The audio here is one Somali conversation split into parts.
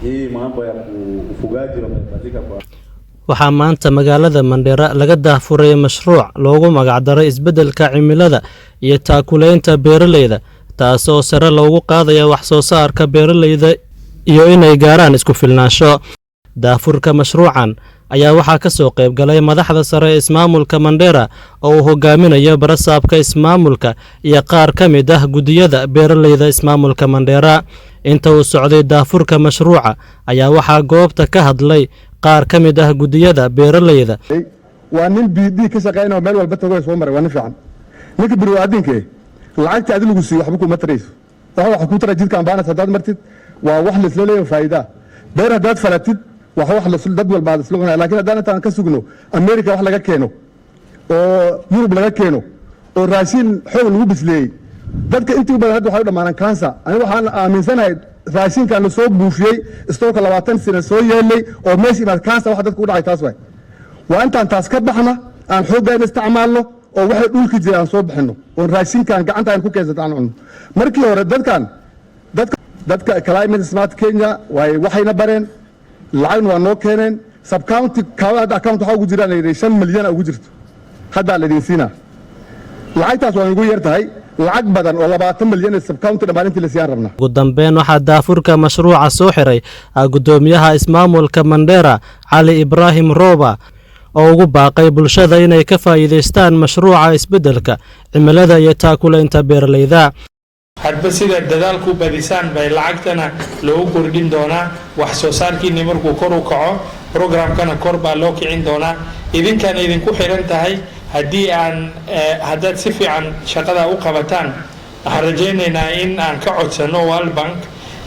Hii mambo ya ufugaji wamebadilika kwa Waxaa maanta magaalada Mandheera laga daahfuray mashruuc loogu magacdaray isbeddelka cimilada iyo taakuleynta beeralayda, taasoo sare loogu qaadaya wax soo saarka beeralayda iyo inay gaaraan isku filnaansho. Daahfurka mashruucan ayaa waxaa ka soo qayb galay madaxda sare ee ismaamulka Mandheera oo uu hogaaminayo barasaabka ismaamulka iyo qaar ka mid ah guddiyada beeralayda ismaamulka Mandheera. Inta uu socday daahfurka mashruuca ayaa waxaa goobta ka hadlay qaar ka mid ah guddiyada beeralayda. Waa nin bd ka shaqeynao, meel walba tago, soo maray. Waa nin fiican. Ninka biniaadinke lacagta adi lagu siiyo waxba kuma tarayso. Waxa ku tara jidka ambaanas haddaad martid, waa wax laisla leeyahay faa'iidaa. Beer haddaad falatid, wax dad walba isla cunaya. Laakiin haddaan intaan ka sugno America wax laga keeno oo Yurub laga keeno oo raashin xoog lagu bisleeyey, dadka intii u badan hadda waxay u dhammaanaan cancer. Aniga waxaan aaminsanahay raashinkan la soo buufiyey, istoorka 20 sano soo yeelay oo meesha imaad, cancer waxa dadka u dhacay taas waay. Waa intaan taas ka baxna, aan xooggaan isticmaalno oo waxay dhulka jira aan soo bixinno, oon raashinkan gacanta aan ku keensata aan cunno. Markii hore dadkan dadka Climate Smart Kenya way waxayna bareen, lacagna waa noo keeneen. Subcounty kaaba hadda account waxaa ugu jiraan la yidhi 5 milyan ugu jirto. Haddaa la idin siinaa lacagtaas. Waa ugu yar tahay. Lacag badan oo 20 milyan ee subcounty dhammaan intii la siiyaan rabnaa. Ugu dambeyn, waxaa daahfurka mashruuca soo xiray guddoomiyaha ismaamulka Mandheera, Cali Ibraahim Rooba, oo ugu baaqay bulshada inay ka faa'iidaystaan mashruuca isbeddelka cimilada iyo taakulaynta beeralayda. Hadba sida dadaalku badisaan bay lacagtana loogu kordhin doonaa. Wax soo saarkiinni markuu kor u kaco, programkana kor baa loo kicin doonaa. Idinkaan idinku xiran tahay. Haddii aan haddaad si fiican shaqada u qabataan, waxaan rajaynaynaa in aan ka codsano World Bank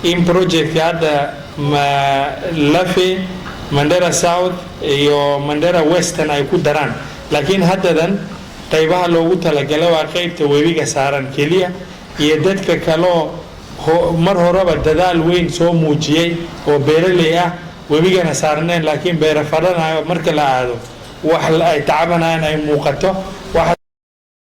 in project hadda Lafe, Mandera South iyo Mandera Western ay ku daraan. Laakiin haddadan qaybaha loogu talagalay waa qaybta webiga saaran keliya iyo dadka kaloo mar horeba dadaal weyn soo muujiyey oo beeraley ah, webigana saarneen, laakiin beera falanayo marka la aado wax ay tacabanayaan ay muuqato.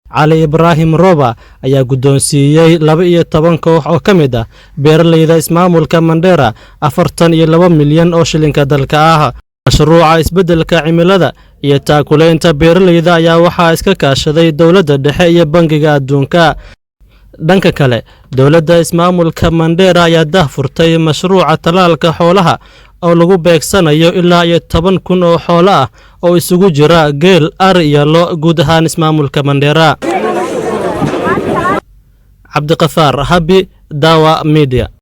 Cali Ibraahim Roba ayaa guddoonsiiyey 12 koox oo ka mid ah beeralayda ismaamulka Mandheera 42 milyan oo shilinka dalka ah. Mashruuca isbeddelka cimilada iyo taakulaynta beeralayda ayaa waxaa iska kaashaday dowladda dhexe iyo Bangiga Adduunka. Dhanka kale, dowladda ismaamulka Mandheera ayaa daahfurtay mashruuca tallaalka xoolaha oo lagu beegsanayo ilaa iyo 10,000 oo xoolo ah oo isugu jira geel, ari iyo lo' guud ahaan ismaamulka Mandheera. Cabdiqafaar Habi, Dawa Media.